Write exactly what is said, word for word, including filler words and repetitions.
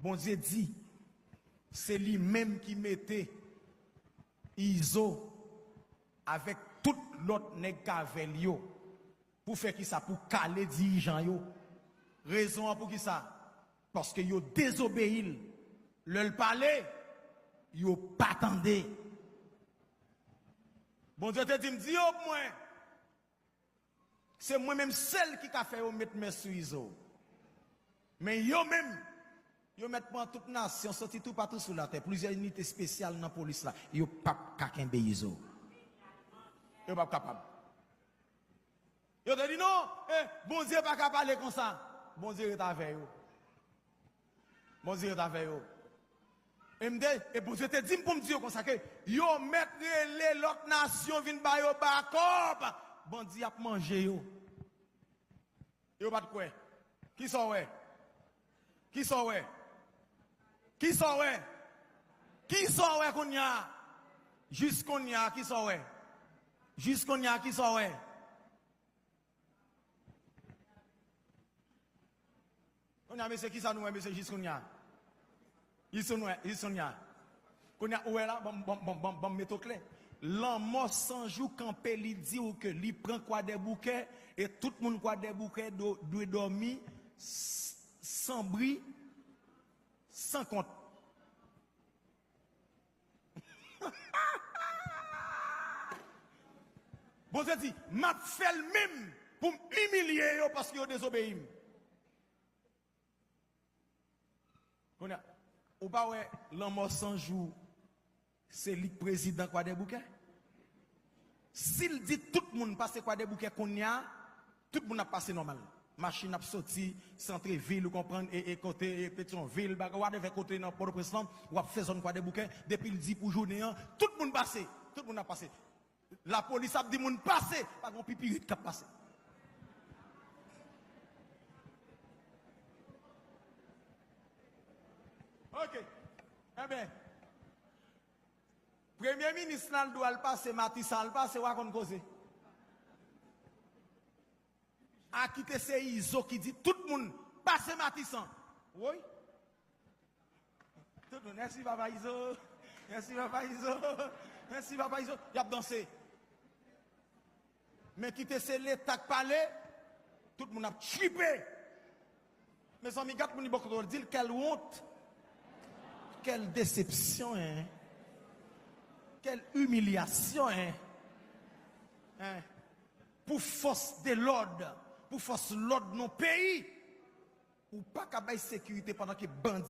Bondye di, se li menm ki mete Izo avèk tout lòt nèg k avè l yo. Pou fè kisa? Pou kale dirijan yo. Rezon an pou kisa? Paske yo dezobeyi l. Lè l pale, yo pa tande. Bondye te di m, di yo pou mwen, se mwen menm sèl ki ka fè yo met men sou Izo. Men yo menm, yo mèt pran tout nasyon, soti toupatou sou latè, plizyè inite espesyal nan polis la, yo p ap ka kenbe Izo. Yo p ap kapab. Yo te di, "Non, eh, Bondye pa ka pale konsa." Bondye ret avè yo. Bondye ret avè yo. E m te, e Bondye te di m pou m di yo konsa ke yo mèt rele lòt nasyon vin ba yo bakòp. Bandi ap manje yo. Yo pa t kwè. Kisa w wè? Kisa w wè? Kisa w wè? Kisa w wè kounye a? Jis kounye a, kisa w wè? Jis kounye a, kisa w wè? Kounye a, mesye, kisa nou wè, mesye, jis kounye a? Jis kounye a, jis kounye a. Kounye a, ou wè la, ban m, ban m, ban m, ban m, ban m mete w klè. Lanmò San Jou kanpe, li di w ke li pran Kwadèboukè, e tout moun Kwadèboukè do-, dwe dòmi s-, san bri, san kont. Bondye di, "M ap fè l menm pou m imilye yo paske yo dezobeyi m." Kounye a, ou pa wè Lanmò San Jou, se li k prezidan Kwadèboukè? Si l di tout moun pase Kwadèboukè kounye a, tout moun ap pase nòmal. Machin ap soti, Santrevil, ou konprann, e, e kote, e Petyonvil, bagay, whatever kote nan Pòtoprens lan, w ap fè zòn Kwadèboukè, depi l di pou jounen an, tout moun pase, tout moun ap pase. Lapolis ap di moun pase, pa gen yon pipirit k ap pase. Ok. Enben, premye minis la, l dwe al pase Matisan, al pase, w a konn koze. A kite se Izo ki di tout moun pase Matisan. Woy. Tout moun, mèsi papa Izo. Mèsi papa Izo. Mèsi papa Izo. Y ap danse. Men kite se Leta k pale, tout moun ap tchipe. Mezanmi, gad moun li bò kote w, di l, "Quelle honte! Quelle déception, hein? Quelle humiliation, hein? Hein? Pou fòs de lòd, pou fòs lòd nan peyi, ou pa ka bay sekirite pandan ke bandi